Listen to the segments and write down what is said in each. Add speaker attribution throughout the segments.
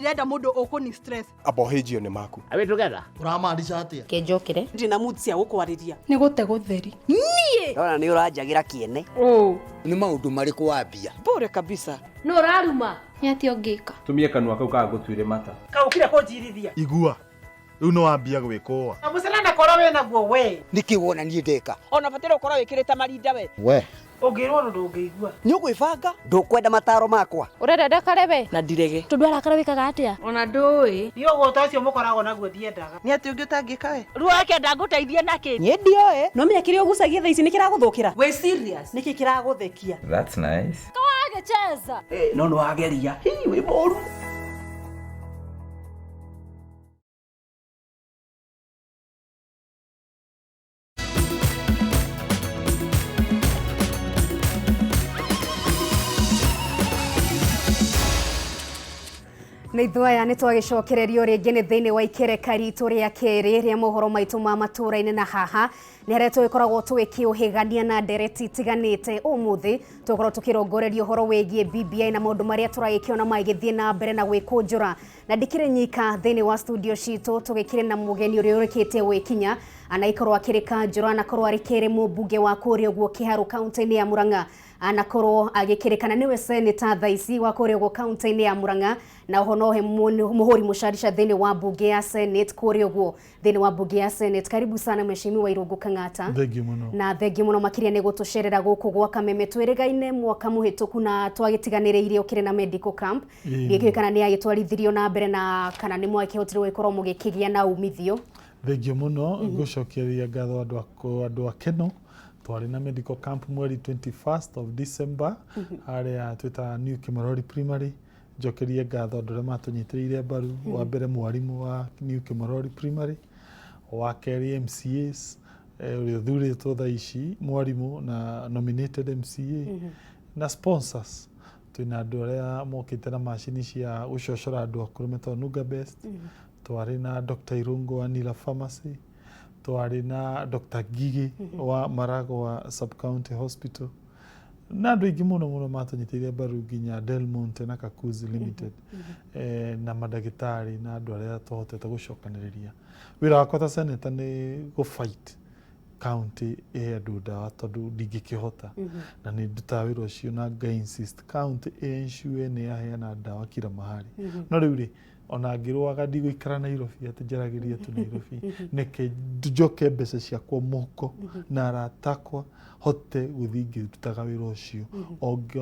Speaker 1: Ndĩrenda mũndũ ũkũni stress.
Speaker 2: Amba ũhĩnjio nĩ maku.
Speaker 3: Are we together?
Speaker 4: Ũramaanisha atĩa?
Speaker 5: Kĩnjũkĩre.
Speaker 6: Ndirĩ na mood cia gũkwarĩria.
Speaker 7: Nĩ gũte gũtheri.
Speaker 1: Niĩ.
Speaker 8: Ndona nĩ ũranjagĩra kĩene.
Speaker 7: Ũũ.
Speaker 8: Nĩ maũndũ marĩkũ wambia?
Speaker 6: Bure kabisa.
Speaker 7: Nũ ũraruma? Nĩ atĩa ũngĩka?
Speaker 9: Tumie kanua kau kagũtuire mata.
Speaker 6: Kaũkire kũnjirithia.
Speaker 10: Igua. Rĩu nĩ wambia gwĩkũa.
Speaker 6: Na mũcere korwo wĩna guo we.
Speaker 8: Nĩkĩ wona niĩ ndeka?
Speaker 6: Ona ũbataire gũkorwo wĩkĩrĩte marinda we.
Speaker 4: We.
Speaker 6: Ũngĩrwo ũndũ ndũngĩigua.
Speaker 8: Nĩ ũgwĩbanga? Ndũkwenda mataro makwa?
Speaker 5: Ũrenda ndakare we?
Speaker 6: Na ndirege.
Speaker 5: Tondũ arakara wĩkaga atĩa?
Speaker 7: Ona ndũĩ.
Speaker 6: Niĩ ũgũta ũcio mũkoragwo naguo ndiendaga.
Speaker 11: Nĩ atĩ ũngĩ ũtangĩka we?
Speaker 6: Ruo ndangũteithie nakĩ?
Speaker 11: Niĩ ndioĩ. No menya kĩrĩa ũgucagia thaa ici nĩ kĩragũthũkĩra.
Speaker 6: Wĩ serious? Nĩkĩ kĩragũthekia?
Speaker 9: That's nice.
Speaker 7: Kawagĩcheza.
Speaker 8: No nĩ wageria. Hii wĩ mũru.
Speaker 12: Nä ithuĩ aya nä twagäcokererio rĩngĩ nĩ thĩinĩ wa ikereka ritũ rĩa kerĩ rĩa mohoro maitũ ma matũra-inĩ na haha nĩ harĩa tũgĩkoragwo tũgĩkĩũhĩgania na ndereti itiganĩte. Ũmũthĩ tũgũkorwo tũkĩrongoreria ũhoro wĩgiĩ BBI na maũndũ marĩa tũragĩkĩona magĩthiĩ na mbere na gwĩkũnjũra, na ndikĩrĩ nyika thĩinĩ wa studio citũ, tũgĩkĩrĩ na mũgeni ũrĩa ũrĩkĩtie gwĩkinya anaikorwo akĩrĩ kanjũra, anakorwo arĩ kĩrĩ mũmbunge wa kũrĩa ũguo Kĩharũ kaunti-inĩ ya Murang'a, anakorwo agĩkĩrĩkana nĩwe seneta thaa ici wa kũrĩa ũguo kaunti-inĩ ya Murang'a, na oho nohe mũhũri mũcarica thĩinĩ wa mbunge ya Senate kũrĩa ũguo thĩinĩ wa mbunge ya Senate. Karibu sana Mheshimiwa Irũngũ Kang'ata.
Speaker 13: Thengiũ mũno.
Speaker 12: Na thengiũ mũno makĩria nĩ gũtũcerera gũkũ gwa Kameme. Twĩrĩgaine mwaka mũhĩtũku na twagĩtiganĩrĩire ũkĩrĩ na medical camp. Ndikĩũĩ kana nĩ yagĩtwarithirio na mbere na kana nĩ mwakĩhotire gũgĩkorwo mũgĩkĩgĩa na umithio.
Speaker 13: Thengiũ mũno, ngũcokeria ngatho andũ a Keno. Twarĩ na medical camp mweri 21st of December harĩa twĩtaga New Kimorori Primary. Njokerie ngatho andũ arĩa matũnyitĩrĩire mbaru. Wa mbere mwarimũ wa New Kimorori Primary, wa kerĩ MCAs, ũrĩa ũthurĩtwo thaa ici mwarimũ na nominated MCA, na sponsors. Twĩna andũ arĩa mokĩte na macini cia gũcocora andũ akũrũ metagwo Nuga Best. Twarĩ na Dr. Irungu wa Nila Pharmacy, twarĩ na Dr. Gigi wa Maragua Sub County Hospital, na andũ aingĩ mũno mũno matũnyitĩrĩire mbaru nginya Del Monte na Kakuzi Limited, na mandagĩtarĩ na andũ arĩa twahotete gũcokanĩrĩria. Wĩra wakwa ta senator nĩ gũ fight county ĩhe andũ ndawa tondũ ndingĩkĩhota, na nĩ ndutaga wĩra ũcio na nga insist county ensure nĩ yaheana ndawa kila mahali. No rĩu rĩ, ona ngĩrũaga ndigũikara Nairobi atĩ njaragĩrie tu Nairobi, neke njoke mbeca ciakwa mũhuko na arata akwa hote gũthiĩ ngĩrutaga wĩra ũcio.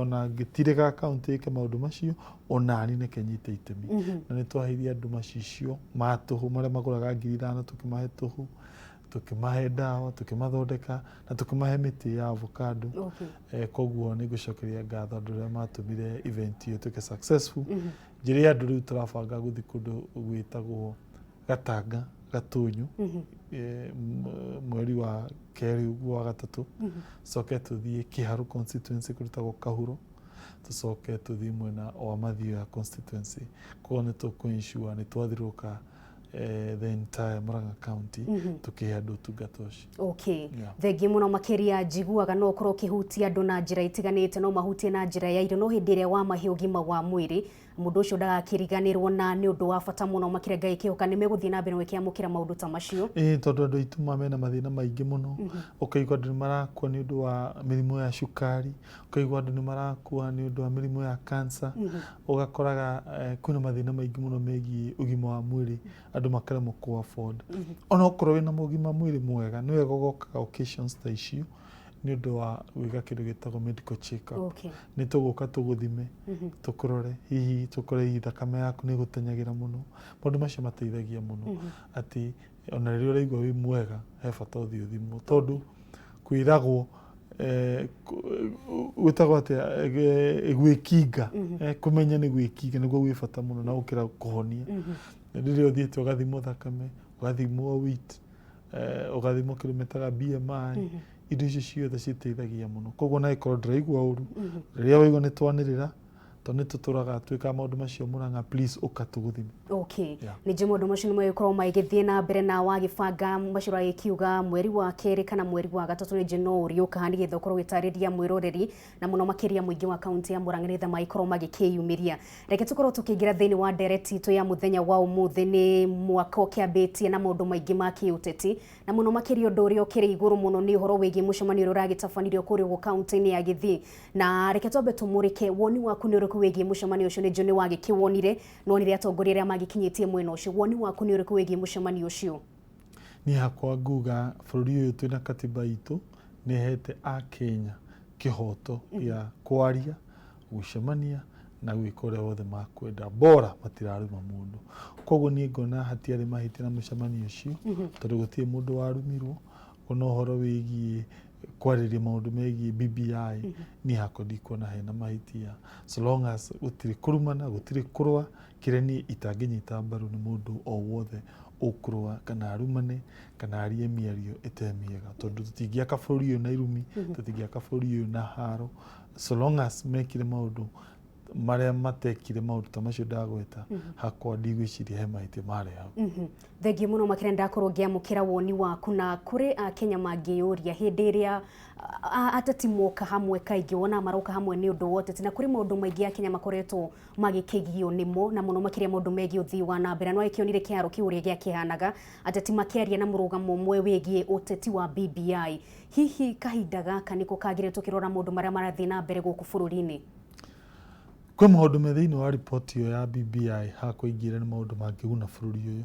Speaker 13: Ona ngĩtirĩga county ĩke maũndũ macio, onani neke nyite itemi. Na nĩ twaheire andũ macicio ma tũhũ marĩa magũraga 5,000, tũkĩmahe tũhũ, tũkĩmahe ndawa, tũkĩmathondeka na tũkĩmahe mĩtĩ ya avocado. Koguo nĩ ngũcokeria ngatho andũ arĩa matũmire event ĩyo ĩtuĩke successful. Njĩre andũ rĩu tũrabanga gũthiĩ kũndũ gwĩtagwo Gatanga Gatũnyũ, mweri wa kerĩ ũguo wa gatatũ, coke tũthiĩ Kĩharũ constituency kũrutagwo Kahuro, tũcoke tũthiĩ mwena wa Mathioya constituency. Koguo nĩ tũkũ ensure nĩ twathiũrũrũka the entire Murang'a County tũkĩhe andũ ũtungata ũcio.
Speaker 12: Okay. Thengiũ mũno makĩria. Njiguaga no ũkorwo ũkĩhutia andũ na njĩra itiganĩte, no mahutie na njĩra ya irio, no hĩndĩ ĩrĩa wamahe ũgima wa mwĩrĩ mũndũ ũcio ndagakĩriganĩrwo, na nĩ ũndũ wa bata mũno makĩria. Ngagĩkĩhoka nĩ megũthiĩ na mbere gũkĩamũkĩra maũndũ ta macio.
Speaker 13: Ĩĩ, tondũ andũ aitũ ma mena mathĩna maingĩ mũno. Ũkaigua andũ nĩ marakua nĩ ũndũ wa mĩrimũ ya cukari, ũkaigua andũ nĩ marakua nĩ ũndũ wa mĩrimũ ya cancer. Ũgakoraga kwĩna mathĩna maingĩ mũno megiĩ ũgima wa mwĩrĩ, andũ makaremwo kũ afford. Ona okorwo wĩna ũgima mwĩrĩ mwega, nĩ wega ũgokaga occasions ta icio nĩ ũndũ wa gwĩka kĩndũ gĩtagwo medical check up. Nĩ tũgũka tũgũthime, tũkũrore, hihi tũkore hihi thakame yaku nĩ ĩgũtenyagĩra mũno. Maũndũ macio mateithagia mũno atĩ ona rĩrĩa ũraigua wĩ mwega, he bata ũthiĩ ũthimwo, tondũ kwĩragwo gwĩtagwo atĩa, gwĩkinga, kũmenya nĩ gwĩkinga nĩguo gwĩ bata mũno na gũkĩra kũhonia. Rĩrĩa ũthiĩte ũgathimwo thakame, ũgathimwo weight, ũgathimwo kĩndũ metaga BMI, indo icio ciothe citeithagia mũno. Koguo na ĩkorwo ndũraigua ũru, rĩrĩa waigua nĩ twanĩrĩra. Tondũ nĩ tũtũraga twĩkaga maũndũ macio Mũrang'a, please ũka tũgũthime.
Speaker 12: Okay.
Speaker 13: Yeah.
Speaker 12: Nĩ njũĩ maũndũ macio nĩ magĩkorwo magĩthiĩ na mbere na wagĩbanga macio ũragĩkiuga mweri wa kerĩ kana mweri wa gatatũ, nĩ njũĩ no ũrĩũka nĩgetha ũkorwo ũgĩtarĩria mwĩroreri na mũno makĩria mũingĩ wa kaunti ya Murang'a nĩgetha magĩkorwo magĩkĩyumĩria. Reke tũkorwo tũkĩingĩra thĩinĩ wa ndereti itũ ya mũthenya wa ũmũthĩ. Nĩ mwaka ũkĩambĩtie na maũndũ maingĩ ma kĩũteti, na mũno makĩria ũndũ ũrĩa ũkĩrĩ igũrũ mũno nĩ ũhoro wĩgiĩ mũcemanio ũrĩa ũragĩtabanirio kũrĩa ũguo kaunti-inĩ ya Gĩthii. Na reke twambe tũmũrĩke, woni waku nĩ ũrĩkũ wĩgiĩ mũcemanio ũcio? Nĩ njũĩ nĩ wagĩkĩwonire, nĩwonire atongoria arĩa magĩkinyĩtie mwena ũcio. Woni waku nĩ ũrĩkũ wĩgiĩ mũcemanio ũcio?
Speaker 13: Niĩ hakwa nguga bũrũri ũyũ twĩna katiba itũ nĩ ĩhete akenya kĩhoto gĩa kwaria, gũcemania na gwĩka ũrĩa wothe makwenda, bora matiraruma mũndũ. Koguo niĩ ngona hatiarĩ mahĩtia na mũcemanio ũcio, tondũ gũtirĩ mũndũ warumirwo. Ona ũhoro wĩgiĩ kwarĩria maũndũ megiĩ BBI, niĩ hakwa ndikuona hena mahĩtia, so long as gũtirĩ kũrumana, gũtirĩ kũrũa. Kĩrĩa niĩ itangĩnyita mbaru nĩ mũndũ o wothe ũkũrũa kana arumane kana arie mĩario ĩte mĩega, tondũ tũtingĩaka bũrũri ũyũ na irumi, tũtingĩaka bũrũri ũyũ na haro. So long as mekire maũndũ marĩa matekire maũndũ ta macio ndagweta, hakwa ndigwĩciria he mahĩtia marĩ hau.
Speaker 12: Thengiũ mũno makĩria, ndakorwo ngĩamũkĩra woni waku. Na kũrĩ akenya mangĩyũria, hĩndĩ ĩrĩa ateti moka hamwe, kaingĩ wonaga maroka hamwe nĩ ũndũ wa ũteti, na kũrĩ maũndũ maingĩ akenya makoretwo magĩkĩgio nĩmo, na mũno makĩria maũndũ megiĩ ũthii wa na mbere. No agĩkĩonire kĩharo kĩu ũrĩa gĩakĩhanaga, ateti makĩaria na mũrũgamo ũmwe wĩgiĩ ũteti wa BBI. Hihi kahinda gaka nĩko kagĩrĩire tũkĩrora maũndũ marĩa marathiĩ na mbere gũkũ bũrũri-inĩ?
Speaker 13: Kwĩ maũndũ me thĩinĩ wa riboti ĩyo ya BBI hakwa ingĩra nĩ maũndũ mangĩguna bũrũri ũyũ.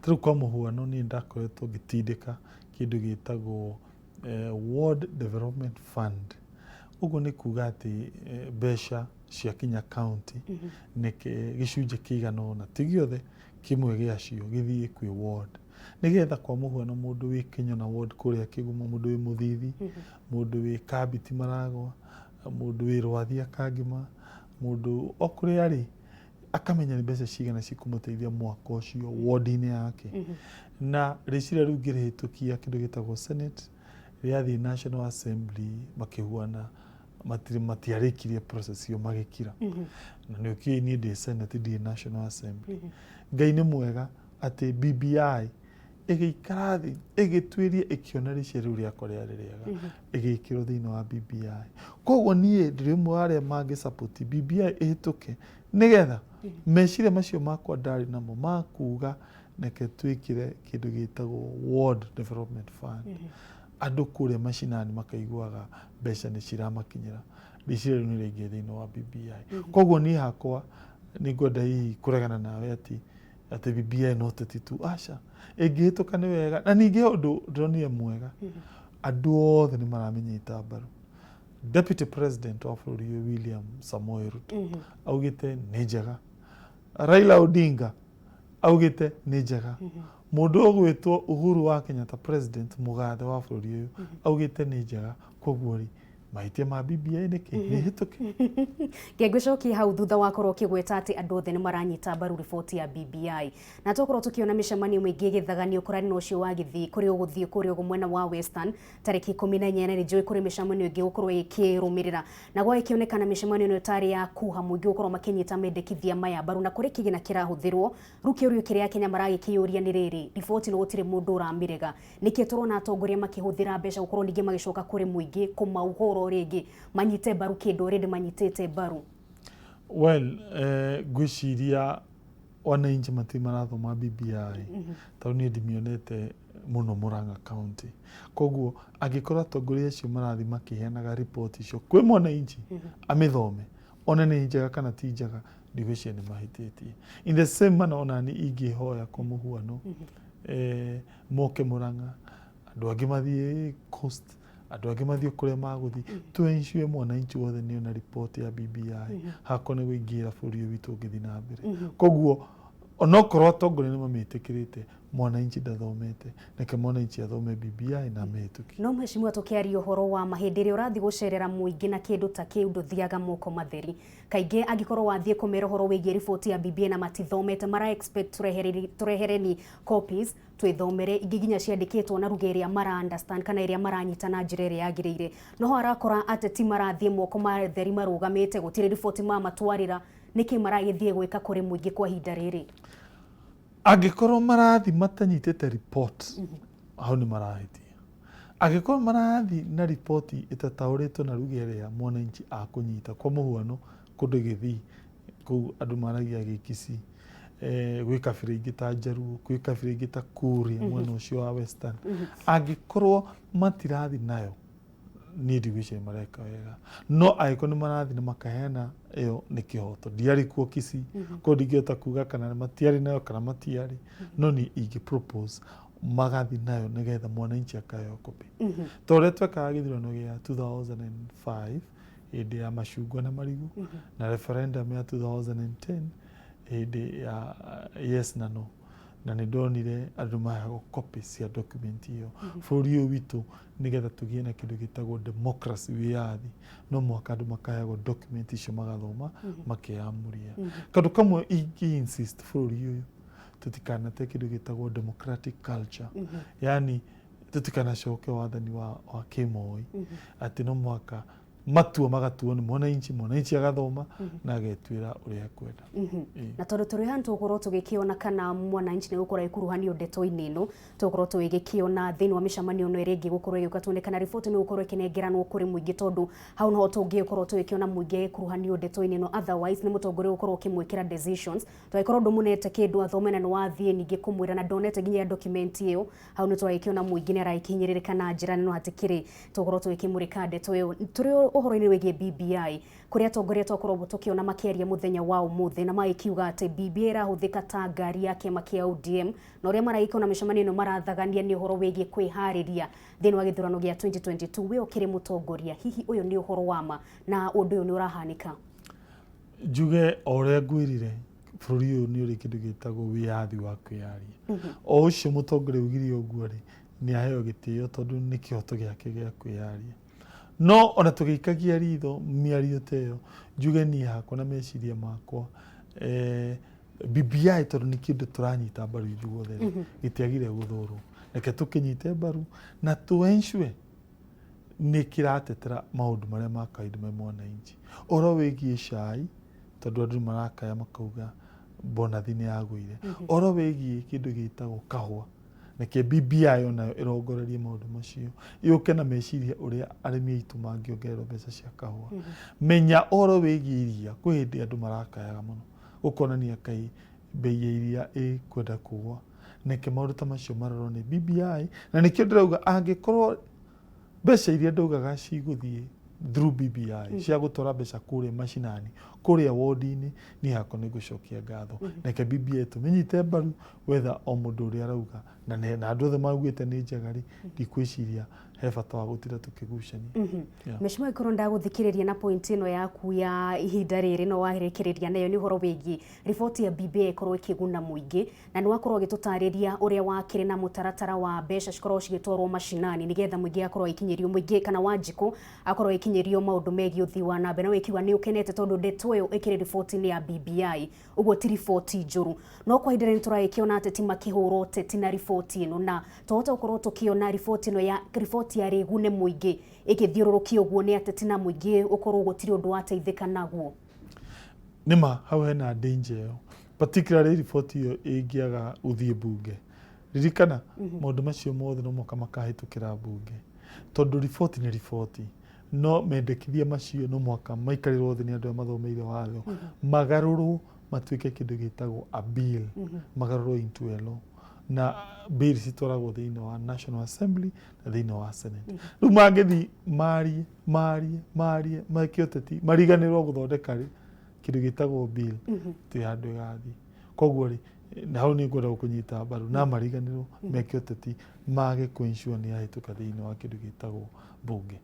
Speaker 13: Ta rĩu kwa mũhuano, niĩ ndakoretwo ngĩtindĩka kĩndũ gĩtagwo Ward Development Fund. Ũguo nĩ kuga atĩ mbeca ciakinya county, nĩ gĩcunjĩ kĩigana ũna, ti gĩothe, kĩmwe gĩacio gĩthiĩ kwĩ ward, nĩgetha kwa mũhuano mũndũ wĩ Kĩnyona ward kũrĩa Kĩgumo, mũndũ wĩ Mũthithi, mũndũ wĩ Kambiti Maragwa, mũndũ wĩ Rwathia Kangima, mũndũ o kũrĩa arĩ akamenya nĩ mbeca cigana cikũmũteithia mwaka ũcio ward-inĩ yake. Na rĩciria rĩu ngĩrĩhĩtũkia kĩndũ gĩtagwo Senate, rĩathiĩ National Assembly, makĩhuana matirĩ matiarĩkirie process ĩyo, magĩkira. Na nĩ ũkĩũĩ niĩ ndĩ Senate, ndirĩ National Assembly. Ngai nĩ mwega atĩ BBI ĩgĩikara thĩ, ĩgĩtuĩria, ĩkĩona rĩciria rĩu rĩakwa rĩarĩ rĩega, ĩgĩkĩrwo thĩinĩ wa BBI. Koguo niĩ ndĩrĩ ũmwe wa arĩa mangĩ support BBI ĩhĩtũke, nĩgetha meciria macio makwa ndarĩ namo ma kuga reke twĩkĩre kĩndũ gĩtagwo Ward Development Fund, andũ kũrĩa macinani makaiguaga mbeca nĩ ciramakinyĩra. Rĩciria rĩu nĩ rĩingĩ thĩinĩ wa BBI. Koguo niĩ hakwa nĩ ngwenda hihi kũregana nawe atĩ BBI no teti tu. Aca, ĩngĩhĩtũka nĩ wega. Na ningĩ he ũndũ ndĩronire mwega, andũ othe nĩ maramĩnyita mbaru. Deputy President wa bũrũri ũyũ William Samoei Ruto augĩte nĩ njega, Raila Odinga augĩte nĩ njega, mũndũ ũgwĩtwo Uhuru wa Kenyatta, president mũgathe wa bũrũri ũyũ, augĩte nĩ njega. Koguo rĩ, mahĩtia ma BBI nĩ kĩ? Nĩ hĩtũke.
Speaker 12: Ngĩngĩcokia hau thutha wakorwo ũkĩgweta atĩ andũ othe nĩ maranyita mbaru riboti ya BBI, na twakorwo tũkĩona mĩcemanio mĩingĩ ĩgĩthaganio kũrani na ũcio wa Gĩthii, kũrĩa ũgũthiĩ kũrĩa ũguo mwena wa Western tarĩki 14. Nĩ njũĩ kũrĩ mĩcemanio ĩngĩ gũkorwo ĩkĩrũmĩrĩra, na gwagĩkĩonekana mĩcemanio ĩno ĩtarĩ ya kuha mũingĩ gũkorwo makĩnyita mendekithia maya mbaru, na kũrĩ kĩgĩna kĩrahũthĩrwo. Rĩu kĩũrio kĩrĩa Kenya maragĩkĩyũria nĩ rĩrĩ, riboti no gũtirĩ mũndũ ũramĩrega, nĩkĩ tũrona atongoria makĩhũthĩra mbeca gũkorwo ningĩ magĩcoka kũrĩ mũingĩ kũmauhũra rĩngĩ manyite mbaru kĩndũ already manyitĩte mbaru?
Speaker 13: Well, ngwĩciria wananchi matirĩ marathoma BBI, tondũ niĩ ndimĩonete mũno Murang'a County. Koguo angĩkorwo atongoria acio marathiĩ makĩheanaga riboti icio kwĩ mwananchi amĩthome one nĩ njega kana ti njega, ndigwĩciria nĩ mahĩtĩtie. In the same manner, onani ingĩhoya kwa mũhuano moke Murang'a, andũ angĩ mathiĩ Coast, andũ angĩ mathiĩ kũrĩa magũthiĩ, tũ ensure mwananchi wothe nĩ ona riboti ya BBI. Hakwa nĩ gũingĩra bũrũri ũyũ witũ ũngĩthiĩ na mbere. Koguo onokorwo atongoria nĩ mamĩtĩkĩrĩte, Mwananchi ndathomete, reke mwananchi athome BBI na amĩhĩtũkie.
Speaker 12: No mheshimiwa, tukiaria ũhoro wa mahĩndĩ ĩrĩa ũrathiĩ gũcerera mũingĩ na kĩndũ ta kĩu, ndũthiaga moko matheri. Kaingĩ angĩkorwo wathiĩ kũmera ũhoro wĩgiĩ riboti ya BBI na matithomete, mara expect tũrehereni copies twĩthomere, ingĩ nginya ciandĩkĩtwo na ruga ĩrĩa mara understand kana ĩrĩa maranyita na njĩra ĩrĩa yagĩrĩire. No ho arakora ateti marathiĩ moko matheri marũgamĩte, gũtirĩ riboti mamatwarĩra. Nĩkĩ maragĩthiĩ gwĩka kũrĩ mũingĩ kwa ihinda rĩrĩ?
Speaker 13: Angĩkorwo marathi matanyitĩte report, hau nĩ marahĩtia. Angĩkorwo marathi na riboti ĩtataũrĩtwo na ruga ĩrĩa mwananchi akũnyita, kwa mũhuano kũndũ Gĩthii kũu andũ maragia Gĩkisii, gwĩ kabira ingĩ ta Njaruo, gwĩ kabira ingĩ ta Kuria mwena ũcio wa Western, angĩkorwo matirathi nayo, niĩ ndigwĩciria mareka wega. No angĩkorwo nĩ marathi na makaheana, ĩyo nĩ kĩhoto. Ndiarĩ kuo Kisii, koguo ndingĩhota kuga kana matiarĩ nayo kana matiarĩ, no niĩ ingĩ propose magathi nayo nĩgetha mwananchi akaheo copy, ta ũrĩa twekaga gĩthurano gĩa 2005 hĩndĩ ya macungwa na marigũ, na referendum ya 2010 hĩndĩ ya yes na no, na nĩ ndonire andũ maheagwo copy cia document ĩyo. Bũrũri ũyũ witũ, nĩgetha tũgĩe na kĩndũ gĩtagwo democracy, wĩyathi, no mũhaka andũ makaheagwo document icio magathoma makeyamũria. Kaũndũ kamwe ingĩ insist, bũrũri ũyũ tũtikanate kĩndũ gĩtagwo democratic culture, yani tũtikanacoke wathani wa kĩmoi, atĩ no mũhaka matua magatuo nĩ mwananchi, mwananchi agathoma na agetuĩra ũrĩa ekwenda. Ĩĩ.
Speaker 12: Na tondũ tũrĩ haha, tũgũkorwo tũgĩkĩona kana mwananchi nĩ gũkorwo agĩkuruhanio ndeto-inĩ ĩno, tũgũkorwo tũgĩkĩona thĩinĩ wa mĩcemanio ĩno ĩrĩa ĩngĩ gũkorwo ĩgĩũka, tuone kana riboti nĩ gũkorwo ĩkĩnengeranwo kũrĩ mũingĩ, tondũ hau noho tũngĩkorwo tũgĩkĩona mũingĩ agĩkuruhanio ndeto-inĩ ĩno. Otherwise nĩ mũtongoria gũkorwo ũkĩmwĩkĩra decisions, tũgĩkorwo ndũmũnete kĩndũ athome na nĩ wathiĩ ningĩ kũmwĩra na ndonete nginya document ĩyo, hau nĩ twagĩkĩona mũingĩ nĩ aragĩkinyĩrĩrĩka na njĩra nene. No hatikĩrĩ tũgũkorwo tũgĩkĩmũrĩka ndeto ĩyo. Tũrĩ ũhoro-inĩ wĩgiĩ BBI, kũrĩa atongoria twakorwo tũkĩona makĩaria mũthenya wa ũmũthĩ na magĩkiuga atĩ BBI ĩrahũthĩka ta ngari ya kĩama kĩa ODM, na ũrĩa maragĩkona mĩcemanio ĩno marathagania nĩ ũhoro wĩgiĩ kwĩharĩria thĩinĩ wa gĩthurano gĩa 2022. We ũkĩrĩ mũtongoria, hihi ũyũ nĩ ũhoro wa ma na ũndũ ũyũ nĩ ũrahanĩka?
Speaker 13: Njuge o ũrĩa ngwĩrire, bũrũri ũyũ nĩ ũrĩ kĩndũ gĩtagwo wĩyathi wa kwĩyaria. O ũcio mũtongoria ugire ũguo rĩ, nĩ aheo gĩtĩo tondũ nĩ kĩhoto gĩake gĩa kwĩyaria. No ona tũgĩikagia ritho mĩario ta ĩyo, njuge niĩ hakwa na meciria makwa, BBI tondũ nĩ kĩndũ tũranyita mbaru ithuothe rĩ, gĩtiagire gũthũrwo. Reke tũkĩnyite mbaru na tũ ensure nĩ kĩratetera maũndũ marĩa ma kawaida me mwananchi. Ũhoro wĩgiĩ cai, tondũ andũ nĩ marakaya makauga bonathi nĩ yagũire. Ũhoro wĩgiĩ kĩndũ gĩtagwo kahũa, nĩkĩ BBI onayo ĩrongorerie maũndũ macio, yũke na meciria ũrĩa arĩmi aitũ mangĩongererwo mbeca cia kahũa. Menya ũhoro wĩgiĩ iria, kwĩ hĩndĩ andũ marakayaga mũno gũkonania kaĩ mbei ya iria ĩkwenda kũgwa. Nĩkĩ maũndũ ta macio marorwo nĩ BBI? Na nĩkĩo ndĩrauga angĩkorwo mbeca iria ndaugaga cigũthiĩ through BBI cia gũtwara mbeca kũrĩa macinani, kũrĩa wodi-inĩ, niĩ hakwa nĩ ngũcokia ngatho. Reke BBI tũmĩnyite mbaru wetha o mũndũ ũrĩa arauga na andũ othe maugĩte nĩ njega rĩ, ndikwĩciria he bata wa gũtinda tũkĩgucania. Yeah.
Speaker 12: Mheshimiwa, ikorwo ndagũthikĩrĩria na point ĩno yaku ya ihinda rĩrĩ no warĩkĩrĩria nayo nĩ ũhoro wĩgiĩ riboti ya BBI ĩkorwo ĩkĩguna mũingĩ, na nĩ wakorwo ũgĩtũtarĩria ũrĩa wakĩrĩ na mũtaratara wa mbeca cikorwo cigĩtwarwo macinani nĩgetha mũingĩ akorwo agĩkinyĩrio, mũingĩ kana Wanjikũ akorwo agĩkinyĩrio maũndũ megiĩ ũthii wa na mbere, na wĩkiuga nĩ ũkenete tondũ ndeto ĩyo ĩkĩrĩ riboti-inĩ ya BBI, ũguo ti riboti njũru. No kwa ihinda rĩrĩ nĩtũragĩkĩona ateti makĩhũra ũteti na riboti ĩno, na twahota gũkorwo tũkĩona riboti ĩno ya riboti ya rĩgune mũingĩ ĩgĩthiũrũrũkio ũguo nĩ ateti na mũingĩ ũkorwo gũtirĩ ũndũ wateithĩka naguo.
Speaker 13: Nĩma hau hena danger ĩyo, particularly riboti ĩyo ĩngĩaga gũthiĩ mbunge. Ririkana maũndũ macio mothe no mũhaka makahĩtũkĩra mbunge, tondũ riboti nĩ riboti, no mendekithia macio no mũhaka maikarĩrwo thĩ nĩ andũ arĩa mathomeire watho, magarũrwo matuĩke kĩndũ gĩtagwo a bill, magarũrwo into a law, na bill citwaragwo thĩinĩ wa National Assembly na thĩinĩ wa Senate. Rĩu mangĩthiĩ marie marie marie meke ũteti mariganĩrwo gũthondeka rĩ kĩndũ gĩtagwo bill, ti handũ ĩgathiĩ. Koguo rĩ, Na hau nĩ ngwenda gũkũnyita mbaru na mariganĩrwo meke ũteti mage kũ-ensure nĩ yahĩtũka thĩinĩ wa kĩndũ gĩtagwo mbunge.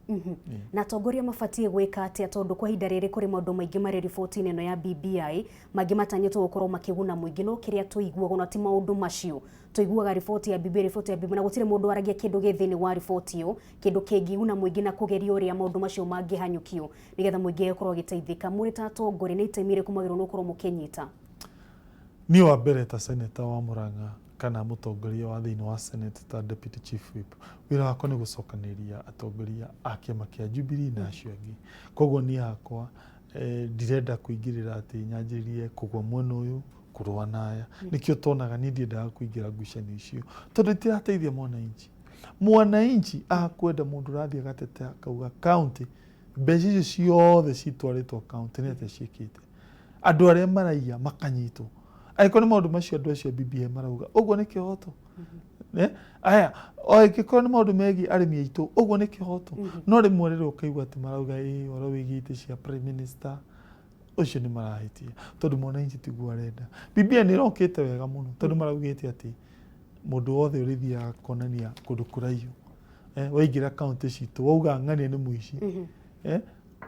Speaker 12: Na atongoria mabatiĩ gwĩka atĩa, tondũ kwa ihinda rĩrĩ kũrĩ maũndũ maingĩ marĩ riboti-inĩ ĩno ya BBI mangĩ matanyĩtwo gũkorwo makĩguna mũingĩ, no kĩrĩa tũiguaga ona ti maũndũ macio. Tũiguaga riboti ya BBI, riboti ya BBI, na gũtirĩ mũndũ waragia kĩndũ gĩ thĩinĩ wa riboti ĩyo, kĩndũ kĩngĩguna mũingĩ na kũgeria ũrĩa maũndũ macio mangĩhanyũkio nĩgetha mũingĩ ũkorwo ũgĩteithĩka. Mũrĩ ta atongoria, nĩ itemi rĩrĩkũ mwagĩrĩirwo nĩ gũkorwo mũkĩnyita?
Speaker 13: Niĩ wa mbere ta senator wa Murang'a kana mũtongoria wa thĩinĩ wa Senate ta deputy chief whip, wĩra wakwa nĩ gũcokanĩrĩria atongoria a kĩama kĩa Jubilee na acio angĩ. Koguo niĩ hakwa ndirenda kũingĩrĩra atĩ nyanjĩrĩrie kũgwa mwena ũyũ kũrũa na aya. Nĩkĩo tonaga niĩ ndiendaga kũingĩra ngucanio icio, tondũ itirateithia mwananchi. Mwananchi akwenda mũndũ ũrathiĩ agatetea akauga county mbeca icio ciothe citwarĩtwo county nĩ atĩa ciĩkĩte, andũ arĩa maraiya makanyitwo. Angĩkorwo nĩ maũndũ macio andũ acio a BBI marauga, ũguo nĩ kĩhoto. Aya, o angĩkorwo nĩ maũndũ megiĩ arĩmi aitũ, ũguo nĩ kĩhoto. No rĩmwe rĩrĩa ũkaigua atĩ marauga ĩ ũhoro wĩgiĩ itĩ cia prime minister, ũcio nĩ marahĩtia, tondũ mwananchi tiguo arenda. BBI nĩ ĩrokĩte wega mũno, tondũ maraugĩte atĩ mũndũ wothe ũrĩthiaga konania kũndũ kũraihu, waingĩra kaũntĩ citũ wauga ng'ania nĩ mũici,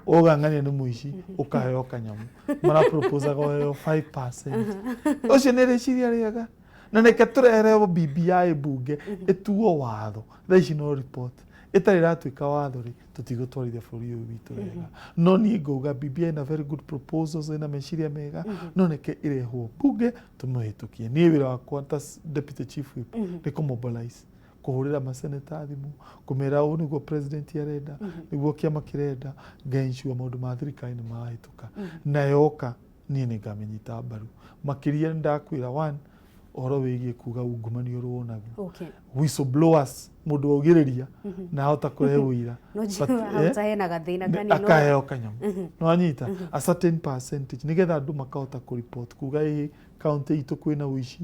Speaker 13: wauga ng'ania nĩ mũici, ũkaheo kanyamũ. Maraproposaga ũheo 5%. Ũcio nĩ rĩciria rĩega, na reke tũreherwo BBI mbunge ĩtuo watho. Thaa ici no report ĩtarĩ ĩratuĩka watho rĩ, tũtigũtwarithia bũrũri ũyũ witũ wega. No niĩ ngauga BBI ĩna very good proposals, ĩna meciria mega, no reke ĩrehwo mbunge tũmĩhĩtũkie. Niĩ wĩra wakwa ta deputy chief whip nĩ kũmobilize, kũhũrĩra maseneta thimũ, kũmera ũũ nĩguo president arenda, nĩguo kĩama kĩrenda, nga-ensure maũndũ ma thirikari nĩ marahĩtũka. Na yoka niĩ nĩ ngamĩnyita mbaru makĩria. Nĩ ndakwĩra one ũhoro wĩgiĩ kuga ungumania ũrũo naguo, whistleblowers, mũndũ waugĩrĩria na ahota kũrehe ũira.
Speaker 12: No njiguaga hau ta hena gathĩna kanini,
Speaker 13: akaheo kanyamũ, nĩwanyita, a certain percentage, nĩgetha andũ makahota kũreport kuga ĩ kaunti itũ kwĩna ũici,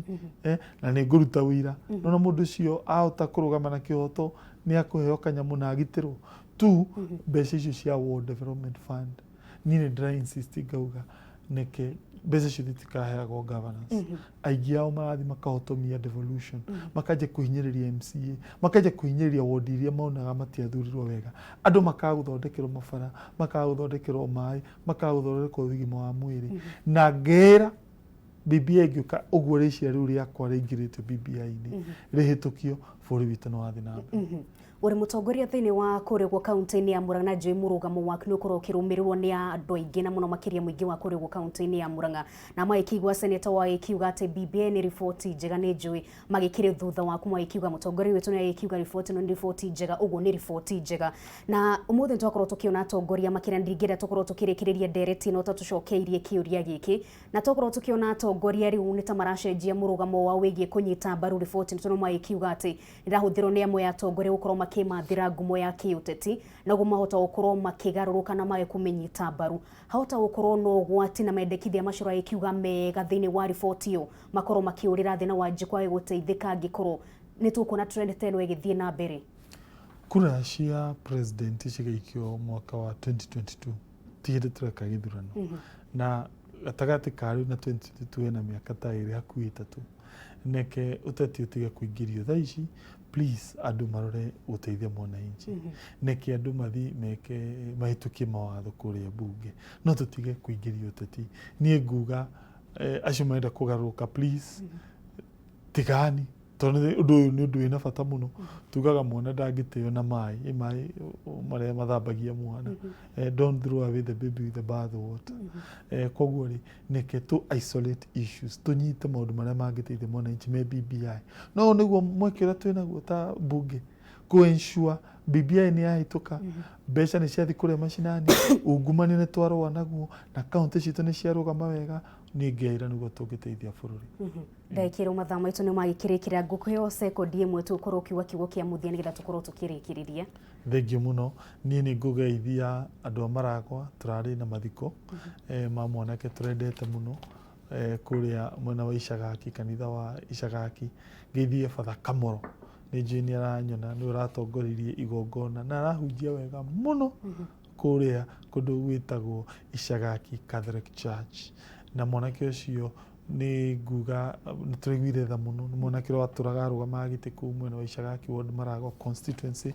Speaker 13: na nĩ ngũruta ũira. Nona mũndũ ũcio ahota kũrũgama na kĩhoto nĩ akũheo kanyamũ na agitĩrwo tu. Mbeca icio cia World Development Fund, niĩ nĩ ndĩra insist ngauga neke mbeca icio itikaheagwo governors. Aingĩ ao marathiĩ makahotomia devolution, makanjia kũhinyĩrĩria MCA, makanjia kũhinyĩrĩria ward iria monaga matiathurirwo wega. Andũ makaga gũthondekerwo mabara, makaga gũthondekerwo maĩ, makaga gũthondekerwo ũgima wa mwĩrĩ. Na ngera BBI ĩngĩũka ũguo, rĩciria rĩu rĩakwa rĩingĩrĩtio BBI-inĩ rĩhĩtũkio, bũrũri witũ nĩ wathiĩ na mbere.
Speaker 12: Ũrĩ mũtongoria thĩinĩ wa kũrĩa ũguo kaunti-inĩ ya Murang'a, na njũĩ mũrũgamo waku nĩ ũkorwo ũkĩrũmĩrĩrwo nĩ andũ aingĩ, na mũno makĩria mũingĩ wa kũrĩa ũguo kaunti-inĩ ya Murang'a. Na magĩkĩigua seneta wagĩkiuga atĩ BBI nĩ riboti njega, nĩ njũĩ magĩkĩrĩ thutha waku, magĩkiuga mũtongoria witũ nĩ agĩkiuga riboti ĩno nĩ riboti njega, ũguo nĩ riboti njega. Na ũmũthĩ nĩtwakorwo tũkĩona atongoria makĩria, ndingĩenda tũkorwo tũkĩrĩkĩrĩria ndereti ĩno ta tũcokeirie kĩũria gĩkĩ. Na twakorwo tũkĩona atongoria rĩu nĩ ta maracenjia mũrũgamo wao wĩgiĩ kũnyita mbaru riboti, tondũ magĩkiuga atĩ nĩrahũthĩrwo nĩ amwe a atongoria gũkorwo makĩmathĩra ngumo ya kĩũteti, naguo mahota gũkorwo makĩgarũrũka na mage kũmĩnyita mbaru. Hahota gũkorwo na ũgwati na mendekithia macio ũragĩkiuga mega thĩinĩ wa riboti ĩyo makorwo makĩũrĩra thĩ na Wanjikũ age gũteithĩka, angĩkorwo nĩ tũkuona trend ta ĩno ĩgĩthiĩ na mbere?
Speaker 13: Kura cia president cigaikio mwaka wa 2022, ti hĩndĩ tũreka gĩthurano. Na gatagatĩ ka rĩu na 2022 hena mĩaka ta 2, hakuhĩ 3. Neke ũteti ũtige kũingĩrio thaa ici, please. Andũ marore gũteithia mwananchi. Neke andũ mathi meke mahĩtũkie mawatho kũrĩa mbunge, no tũtige kũingĩrio ũteti. Niĩ nguga acio marenda kũgarũrũka, please tigani, tondũ ũndũ ũyũ nĩ ũndũ wĩna bata mũno. Tugaga mwana ndangĩteo na maĩ, ĩ maĩ marĩa mathambagia mwana. Don't throw away the baby with the bath water. Koguo rĩ, neke tũ isolate issues, tũnyite maũndũ marĩa mangĩteithia mwananchi me BBI. No ũyũ nĩguo mweke ũrĩa twĩnaguo ta mbunge kũ ensure BBI nĩ yahĩtũka, mbeca nĩ ciathiĩ kũrĩa macinani, ungumania nĩ twarũa naguo, na kaũntĩ citũ nĩ ciarũgama wega. Niĩ ngeira nĩguo tũngĩteithia bũrũri.
Speaker 12: Ndagĩkĩrwo mathaa maitũ nĩ magĩkĩrĩkĩra. Ngũkũheo sekondi 1 tu ũkorwo ũkiuga kiugo kĩa mũthia nĩgetha tũkorwo tũkĩrĩkĩrĩria.
Speaker 13: Thengiũ mũno. Niĩ nĩ ngũgeithia andũ a Maragwa. Tũrarĩ na mathiko ma mwanake tũrendete mũno kũrĩa mwena wa Icagaki, kanitha wa Icagaki. Ngeithie Father Kamoro, nĩ njũĩ nĩ aranyona, nĩwe ũratongoririe igongona na arahunjia wega mũno kũrĩa kũndũ gwĩtagwo Icagaki Catholic Church. Na mwanake ũcio Nĩ nguga nĩ tũraiguire tha mũno. Nĩ mwanake ũrĩa watũraga arũgamaga gĩtĩ kũu mwena wa Icagaki ward, Marago constituency,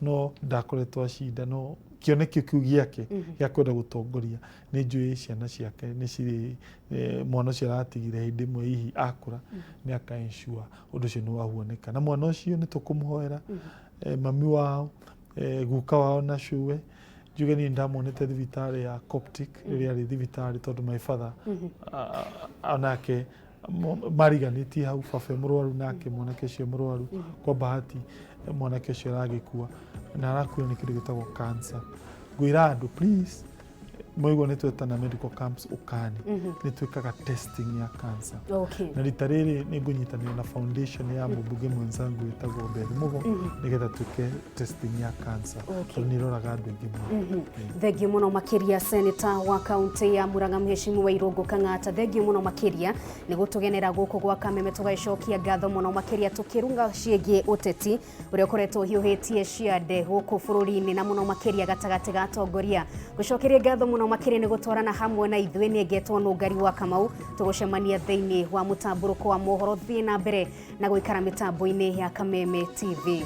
Speaker 13: no ndakoretwo acinda, no kĩoneki kĩu gĩake gĩa kwenda gũtongoria, nĩ njũĩ ciana ciake nĩ cirĩ mwana ũcio aratigire hĩndĩ ĩmwe hihi akũra nĩ aka ensure ũndũ ũcio nĩ wahuanĩka. Na mwana ũcio nĩ tũkũmũhoera, mami wao, guka wao na cũwe. Njuge niĩ ndamuonete thibitarĩ ya Coptic rĩrĩa arĩ thibitarĩ, tondũ my father onake mariganĩtie hau, baba e mũrwaru nake mwanake ũcio mũrwaru. Kwa bahati mwanake ũcio aragĩkua na arakua nĩ kĩndũ gĩtagwo cancer. Ngwĩra andũ, please, mwaigua nĩ twetana medical camps, ũkani nĩ twĩkaga testing ya cancer. Na rita rĩrĩ nĩ ngũnyitanĩra na foundation ya mũmbunge mwenzangu wĩtagwo Beth Mugo, nĩgetha twĩke testing ya cancer, tondũ nĩ ĩroraga andũ aingĩ mũno.
Speaker 12: Thengiũ mũno makĩria, seneta wa kaunti ya Murang'a, Mheshimiwa Irũngũ Kang'ata. Thengiũ mũno makĩria nĩ gũtũgenera gũkũ gwa Kameme. Tũgagĩcokia ngatho mũno makĩria tũkĩrunga ciĩgiĩ ũteti ũrĩa ũkoretwo ũhiũhĩtie ciande gũkũ bũrũri-inĩ, na mũno makĩria gatagatĩ ga atongoria. Gũcokeria ngatho mũno makĩria nĩ gũtwarana hamwe na ithuĩ. Nĩ ngetwo Nũngari wa Kamau. Tũgũcemania thĩinĩ wa mũtambũrũko wa mohoro. Thiĩ na mbere na gũikara mĩtambo-inĩ ya Kameme TV.